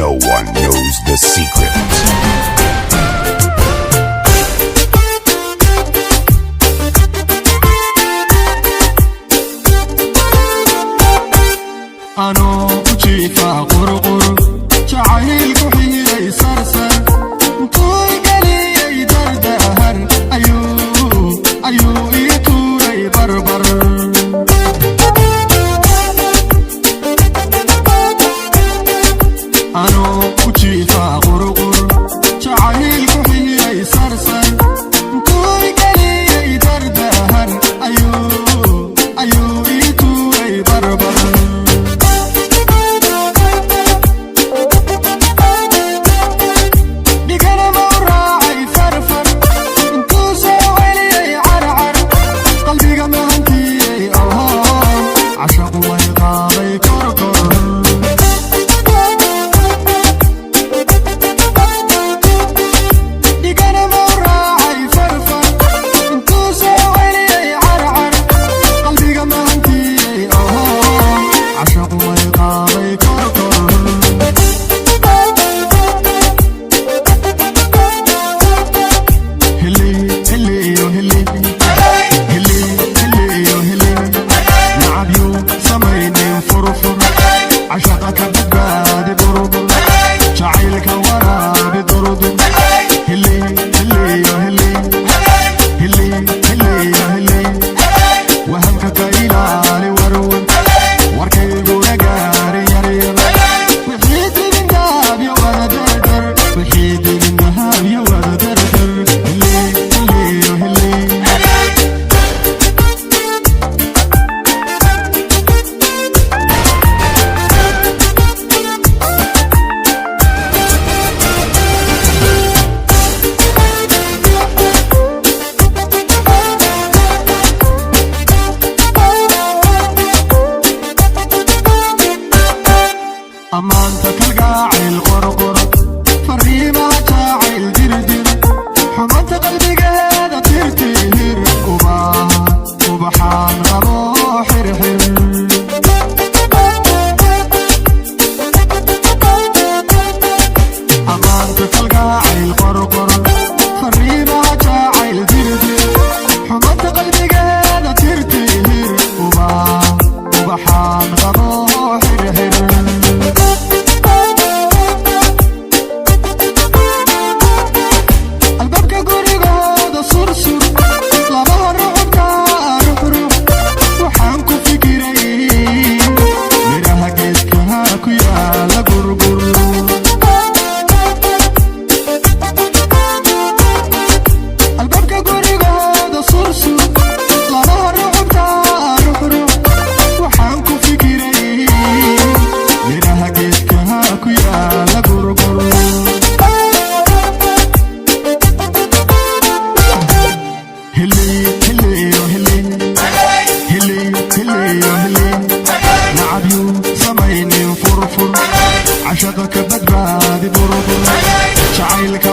No one knows the secret. Anoo ku jiifa qurqur, jacaylku xiiray sarsar, intuu geliyey dardahar ayuu ii tuuray barbar. Anoo ku jiifa qurqur, jacaylku xiiray sarsar, intuu geliyey dardahar ayuu ii tuuray barbar. Dhiganama u raacay farfar, intuu soo celiyey carcar, qalbiga mahantiyey oho, cashaqu way qaaday korkor. Dhiganama u raacay farfar, intuu soo celiyey carcar, qalbiga mahantiyey oho, cashaqu way qaaday korkor. Hili hiliyo hili hili hiliyo hili, nacabyu samaynin furfur, cashaqa ka badbaadi burbur, jacaylka waraabi durdur. Hili hiliyo hili hili hiliyo hili, wahamka ka ilaali warwar, warkayguna gaari yaryar, wixii dibindaabyo wada dardar, wixii dibindahaabyo wada dardar. Hili hiliyo hili. Ammaanta kalgaacayl qorqor, fariimaha jaacayl dirdir, xumanta qalbigeeda tirtir, ubaxaan qabo xirxir. Ammaanta kalgaacayl qorqor, fariimaha jaacayl dirdir, xumanta qalbigeeda tirtir, ubaxaan qabo xirxir. Albaabka gurigooda sursur, labaha rucubka ruxrux, waxaan ku fikiray miraha geedkaha ku yaala gurgur. Albaabka gurigooda sursur, labaha rucubka ruxrux, waxaan ku fikiray miraha geedkaha ku yaala gurgur. Hili hiliyo hili hili hiliyo hili, nacabyu samaynin furfur, cashaqa ka badbaadi burbur, jacaylka.